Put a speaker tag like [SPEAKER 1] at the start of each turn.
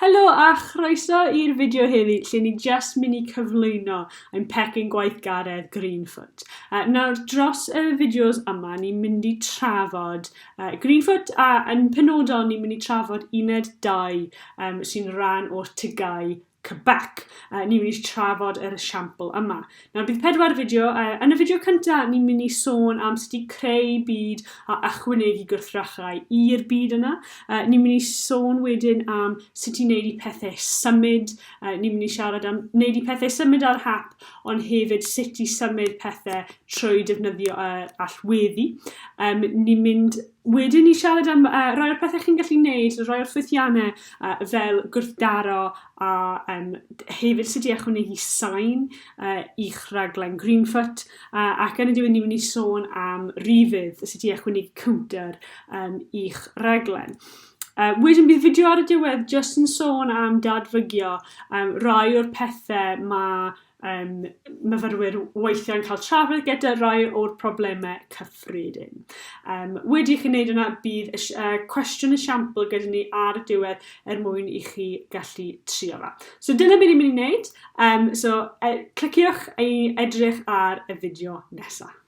[SPEAKER 1] Helo a chroeso i'r fideo heddi lle ni jyst mynd i cyflwyno ein pecyn gweithgaredd Greenfoot. Uh, nawr, dros y fideos yma, ni'n mynd i trafod uh, Greenfoot a yn penodol ni'n mynd i trafod uned 2 um, sy'n rhan o'r TGAU Quebec. Ni'n mynd i trafod yr esiampl yma. Nawr bydd pedwar fideo. Yn y fideo cyntaf, ni'n mynd i sôn am sut i creu byd a ychwanegu gwrthrychau i'r byd yna. Ni'n mynd i sôn wedyn am sut i wneud i pethau symud. Ni'n mynd i siarad am wneud i pethau symud ar hap, ond hefyd sut i symud pethau trwy defnyddio yr allweddi. Ni'n mynd Wedyn ni siarad am uh, rai o'r pethau chi'n gallu wneud, rai o'r ffwythiannau uh, fel gwrthdaro a um, hefyd sut i ychwanegu sain uh, i'ch rhaglen Greenfoot uh, ac yn y diwedd ni'n mynd i sôn am rifydd, sut i ychwanegu counter um, i'ch rhaglen. Wedyn bydd fideo ar y diwedd jyst yn sôn am dadfygio um, rai o'r pethau mae um, myfyrwyr weithiau'n cael trafferth gyda rai o'r problemau cyffredin. Um, wedi i chi wneud yna, bydd y, uh, cwestiwn esiampl gyda ni ar y diwedd er mwyn i chi gallu trio fe. So dyna beth ni'n mynd i wneud. Um, so, uh, cliciwch i edrych ar y fideo nesaf.